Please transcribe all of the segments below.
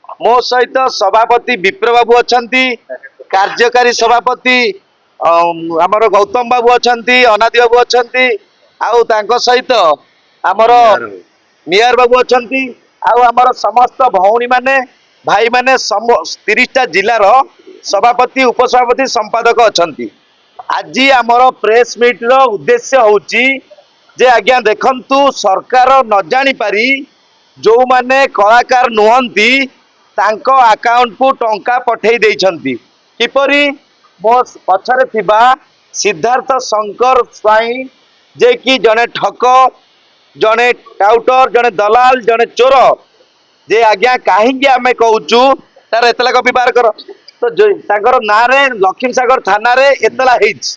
ମୋ ସହିତ ସଭାପତି ବିପ୍ର ବାବୁ ଅଛନ୍ତି, କାର୍ଯ୍ୟକାରୀ ସଭାପତି ଆମର ଗୌତମ ବାବୁ ଅଛନ୍ତି, ଅନାଦି ବାବୁ ଅଛନ୍ତି, ଆଉ ତାଙ୍କ ସହିତ ଆମର ନିଆର ବାବୁ ଅଛନ୍ତି, ଆଉ ଆମର ସମସ୍ତ ଭଉଣୀମାନେ, ଭାଇମାନେ, 30ଟା ଜିଲ୍ଲାର ସଭାପତି, ଉପସଭାପତି, ସମ୍ପାଦକ ଅଛନ୍ତି। ଆଜି ଆମର ପ୍ରେସ ମିଟ୍ର ଉଦ୍ଦେଶ୍ୟ ହେଉଛି ଯେ ଆଜ୍ଞା ଦେଖନ୍ତୁ, ସରକାର ନ ଜାଣିପାରି ଯୋଉମାନେ କଳାକାର ନୁହନ୍ତି ତାଙ୍କ ଆକାଉଣ୍ଟକୁ ଟଙ୍କା ପଠେଇ ଦେଇଛନ୍ତି। କିପରି? ମୋ ପଛରେ ଥିବା ସିଦ୍ଧାର୍ଥ ଶଙ୍କର ସ୍ୱାଇଁ, ଯେ କି ଜଣେ ଠକ, ଜଣେ ଟାଉଟର, ଜଣେ ଦଲାଲ, ଜଣେ ଚୋର, ଯେ ଆଜ୍ଞା କାହିଁକି ଆମେ କହୁଛୁ ତାର ଏତଲା କପି ବାହାର କର। ତ ତାଙ୍କର ନାଁରେ ଲକ୍ଷ୍ମୀ ସାଗର ଥାନାରେ ଏତଲା ହେଇଛି।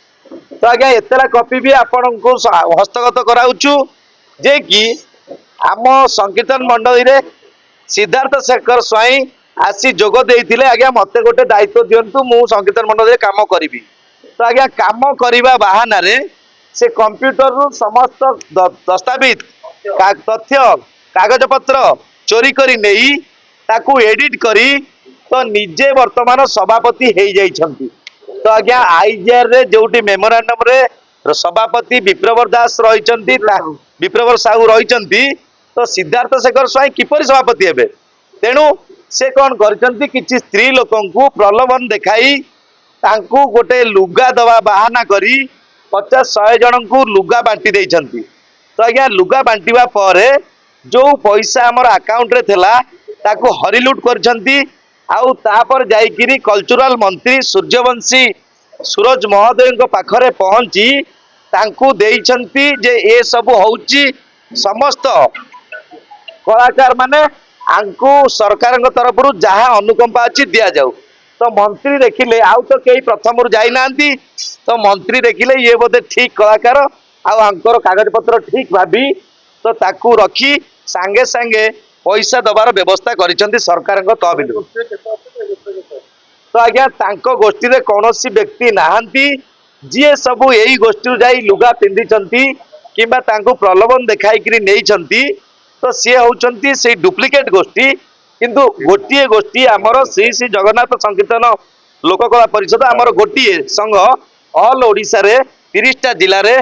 ତ ଆଜ୍ଞା, ଏତଲା କପି ବି ଆପଣଙ୍କୁ ହସ୍ତଗତ କରାଉଛୁ ଯେ କି ଆମ ସଂକୀର୍ତ୍ତନ ମଣ୍ଡଳୀରେ ସିଦ୍ଧାର୍ଥ ଶେଖର ସ୍ୱାଇଁ ଆସି ଯୋଗ ଦେଇଥିଲେ, ଆଜ୍ଞା ମତେ ଗୋଟେ ଦାୟିତ୍ୱ ଦିଅନ୍ତୁ, ମୁଁ ସଂକୀର୍ତ୍ତନ ମଣ୍ଡଳୀରେ କାମ କରିବି। ତ ଆଜ୍ଞା, କାମ କରିବା ବାହାନାରେ ସେ କମ୍ପ୍ୟୁଟରରୁ ସମସ୍ତ ଦସ୍ତାବିଜ, ତଥ୍ୟ, କାଗଜପତ୍ର ଚୋରି କରି ନେଇ ତାକୁ ଏଡିଟ କରି ତ ନିଜେ ବର୍ତ୍ତମାନ ସଭାପତି ହେଇଯାଇଛନ୍ତି। ତ ଆଜ୍ଞା, ଆଇଜିଆର ରେ ଯୋଉଠି ମେମୋରାଣ୍ଡମ ରେ ସଭାପତି ବିପ୍ରବର ଦାସ ରହିଛନ୍ତି, ବିପ୍ରବର ସାହୁ ରହିଛନ୍ତି, ତ ସିଦ୍ଧାର୍ଥ ଶେଖର ସ୍ୱାଇଁ କିପରି ସଭାପତି ହେବେ? ତେଣୁ ସେ କଣ କରିଛନ୍ତି? କିଛି ସ୍ତ୍ରୀ ଲୋକଙ୍କୁ ପ୍ରଲୋଭନ ଦେଖାଇ ତାଙ୍କୁ ଗୋଟେ ଲୁଗା ଦବା ବାହାନା କରି 50-100 ଜଣଙ୍କୁ ଲୁଗା ବାଣ୍ଟି ଦେଇଛନ୍ତି। ତ ଆଜ୍ଞା, ଲୁଗା ବାଣ୍ଟିବା ପରେ ଯୋଉ ପଇସା ଆମର ଆକାଉଣ୍ଟରେ ଥିଲା ତାକୁ ହରିଲୁଟ କରିଛନ୍ତି। ଆଉ ତାପରେ ଯାଇକିରି କଲଚରାଲ ମନ୍ତ୍ରୀ ସୂର୍ଯ୍ୟବଂଶୀ ସୁରଜ ମହୋଦୟଙ୍କ ପାଖରେ ପହଞ୍ଚି ତାଙ୍କୁ ଦେଇଛନ୍ତି ଯେ ଏ ସବୁ ହଉଛି ସମସ୍ତ କଳାକାର ମାନେ, ଆଙ୍କୁ ସରକାରଙ୍କ ତରଫରୁ ଯାହା ଅନୁକମ୍ପା ଅଛି ଦିଆଯାଉ। ତ ମନ୍ତ୍ରୀ ଦେଖିଲେ ଆଉ ତ କେହି ପ୍ରଥମରୁ ଯାଇନାହାନ୍ତି। ତ ମନ୍ତ୍ରୀ ଦେଖିଲେ ଇଏ ବୋଧେ ଠିକ କଳାକାର ଆଉ ଆଙ୍କର କାଗଜପତ୍ର ଠିକ ଭାବି ତ ତାକୁ ରଖି ସାଙ୍ଗେ ସାଙ୍ଗେ ପଇସା ଦବାର ବ୍ୟବସ୍ଥା କରିଛନ୍ତି ସରକାରଙ୍କ ତହବିଲରୁ। ତ ଆଜ୍ଞା, ତାଙ୍କ ଗୋଷ୍ଠୀରେ କୌଣସି ବ୍ୟକ୍ତି ନାହାନ୍ତି। ଯିଏ ସବୁ ଏଇ ଗୋଷ୍ଠୀରୁ ଯାଇ ଲୁଗା ପିନ୍ଧିଛନ୍ତି କିମ୍ବା ତାଙ୍କୁ ପ୍ରଲୋଭନ ଦେଖାଇକିରି ନେଇଛନ୍ତି, ତ ସିଏ ହଉଛନ୍ତି ସେଇ ଡୁପ୍ଲିକେଟ ଗୋଷ୍ଠୀ। କିନ୍ତୁ ଗୋଟିଏ ଗୋଷ୍ଠୀ ଆମର ଶ୍ରୀ ଶ୍ରୀ ଜଗନ୍ନାଥ ସଂକୀର୍ତ୍ତନ ଲୋକକଳା ପରିଷଦ, ଆମର ଗୋଟିଏ ସଂଘ। ଅଲ୍ ଓଡ଼ିଶାରେ 30ଟା ଜିଲ୍ଲାରେ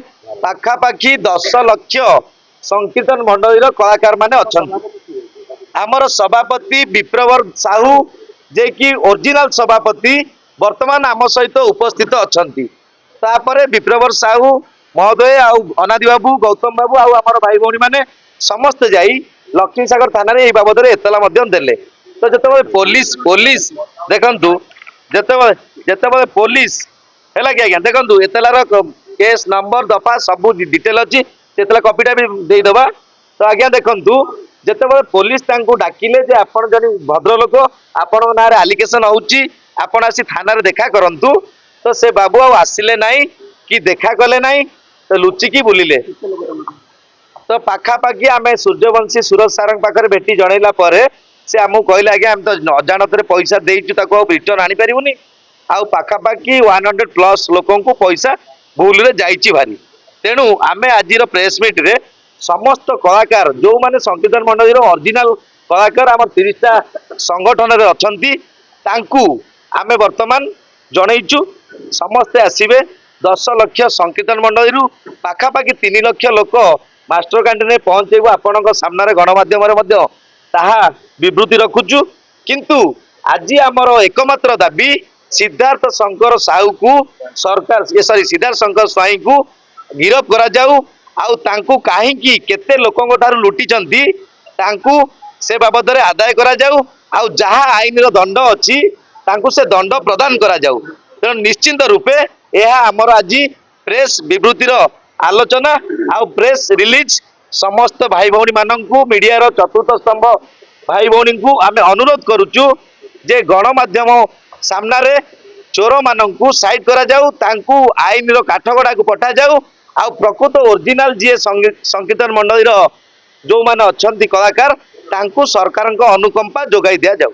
ପାଖାପାଖି 10 ଲକ୍ଷ ସଂକୀର୍ତ୍ତନ ମଣ୍ଡଳୀର କଳାକାର ମାନେ ଅଛନ୍ତି। ଆମର ସଭାପତି ବିପ୍ରବର ସାହୁ, ଯେ କି ଓରିଜିନାଲ ସଭାପତି, ବର୍ତ୍ତମାନ ଆମ ସହିତ ଉପସ୍ଥିତ ଅଛନ୍ତି। ତାପରେ ବିପ୍ରବର ସାହୁ ମହୋଦୟ ଆଉ ଅନାଦି ବାବୁ, ଗୌତମ ବାବୁ ଆଉ ଆମର ଭାଇ ଭଉଣୀ ମାନେ ସମସ୍ତେ ଯାଇ ଲକ୍ଷ୍ମୀ ସାଗର ଥାନାରେ ଏଇ ବାବଦରେ ଏତଲା ମଧ୍ୟ ଦେଲେ। ତ ଯେତେବେଳେ ପୋଲିସ ପୋଲିସ ଦେଖନ୍ତୁ, ଯେତେବେଳେ ଯେତେବେଳେ ପୋଲିସ ହେଲା କି ଆଜ୍ଞା ଦେଖନ୍ତୁ, ଏତଲାର କେସ୍ ନମ୍ବର, ଦଫା ସବୁ ଡିଟେଲ ଅଛି। ଏତଲା କପିଟା ବି ଦେଇଦବା। ତ ଆଜ୍ଞା ଦେଖନ୍ତୁ, ଯେତେବେଳେ ପୋଲିସ ତାଙ୍କୁ ଡାକିଲେ ଯେ ଆପଣ ଜଣେ ଭଦ୍ରଲୋକ, ଆପଣଙ୍କ ନାଁରେ ଆଲିଗେସନ ହଉଛି, ଆପଣ ଆସି ଥାନାରେ ଦେଖା କରନ୍ତୁ, ତ ସେ ବାବୁ ଆଉ ଆସିଲେ ନାହିଁ କି ଦେଖା କଲେ ନାହିଁ, ତ ଲୁଚିକି ବୁଲିଲେ। ତ ପାଖାପାଖି ଆମେ ସୂର୍ଯ୍ୟବଂଶୀ ସୁରଜ ସାରଙ୍କ ପାଖରେ ଭେଟି ଜଣେଇଲା ପରେ ସେ ଆମକୁ କହିଲେ, ଆଜ୍ଞା ଆମେ ତ ଅଜାଣତରେ ପଇସା ଦେଇଛୁ, ତାକୁ ଆଉ ରିଟର୍ନ ଆଣିପାରିବୁନି। ଆଉ ପାଖାପାଖି 100+ ଲୋକଙ୍କୁ ପଇସା ଭୁଲରେ ଯାଇଛି ଭାରି। ତେଣୁ ଆମେ ଆଜିର ପ୍ରେସ ମିଟ୍ରେ ସମସ୍ତ କଳାକାର, ଯୋଉମାନେ ସଂକୀର୍ତ୍ତନ ମଣ୍ଡଳୀର ଅରିଜିନାଲ କଳାକାର, ଆମର 30ଟା ସଂଗଠନରେ ଅଛନ୍ତି, ତାଙ୍କୁ ଆମେ ବର୍ତ୍ତମାନ ଜଣେଇଛୁ। ସମସ୍ତେ ଆସିବେ। 10 ଲକ୍ଷ ସଂକୀର୍ତ୍ତନ ମଣ୍ଡଳୀରୁ ପାଖାପାଖି 3 ଲକ୍ଷ ଲୋକ ମାଷ୍ଟର କ୍ୟାଣ୍ଟିନରେ ପହଞ୍ଚେଇବୁ। ଆପଣଙ୍କ ସାମ୍ନାରେ ଗଣମାଧ୍ୟମରେ ମଧ୍ୟ ତାହା ବିବୃତି ରଖୁଛୁ। କିନ୍ତୁ ଆଜି ଆମର ଏକମାତ୍ର ଦାବି, ସିଦ୍ଧାର୍ଥ ଶଙ୍କର ସାହୁକୁ ସରକାର, ସରି, ସିଦ୍ଧାର୍ଥ ଶଙ୍କର ସ୍ୱାଇଁକୁ ଗିରଫ କରାଯାଉ ଆଉ ତାଙ୍କୁ କାହିଁକି କେତେ ଲୋକଙ୍କ ଠାରୁ ଲୁଟିଛନ୍ତି ତାଙ୍କୁ ସେ ବାବଦରେ ଆଦାୟ କରାଯାଉ ଆଉ ଯାହା ଆଇନର ଦଣ୍ଡ ଅଛି ତାଙ୍କୁ ସେ ଦଣ୍ଡ ପ୍ରଦାନ କରାଯାଉ। ତେଣୁ ନିଶ୍ଚିନ୍ତ ରୂପେ ଏହା ଆମର ଆଜି ପ୍ରେସ୍ ବିବୃତିର ଆଲୋଚନା ଆଉ ପ୍ରେସ୍ ରିଲିଜ। ସମସ୍ତ ଭାଇ ଭଉଣୀ ମାନଙ୍କୁ, ମିଡିଆର ଚତୁର୍ଥ ସ୍ତମ୍ଭ ଭାଇ ଭଉଣୀଙ୍କୁ ଆମେ ଅନୁରୋଧ କରୁଛୁ ଯେ ଗଣମାଧ୍ୟମ ସାମ୍ନାରେ ଚୋରମାନଙ୍କୁ ସାଇଡ୍ କରାଯାଉ, ତାଙ୍କୁ ଆଇନର କାଠଗଡ଼ାକୁ ପଠାଯାଉ ଆଉ ପ୍ରକୃତ ଓରିଜିନାଲ ଯିଏ ସଂକୀର୍ତ୍ତନ ମଣ୍ଡଳୀର ଯୋଉମାନେ ଅଛନ୍ତି କଳାକାର, ତାଙ୍କୁ ସରକାରଙ୍କ ଅନୁକମ୍ପା ଯୋଗାଇ ଦିଆଯାଉ।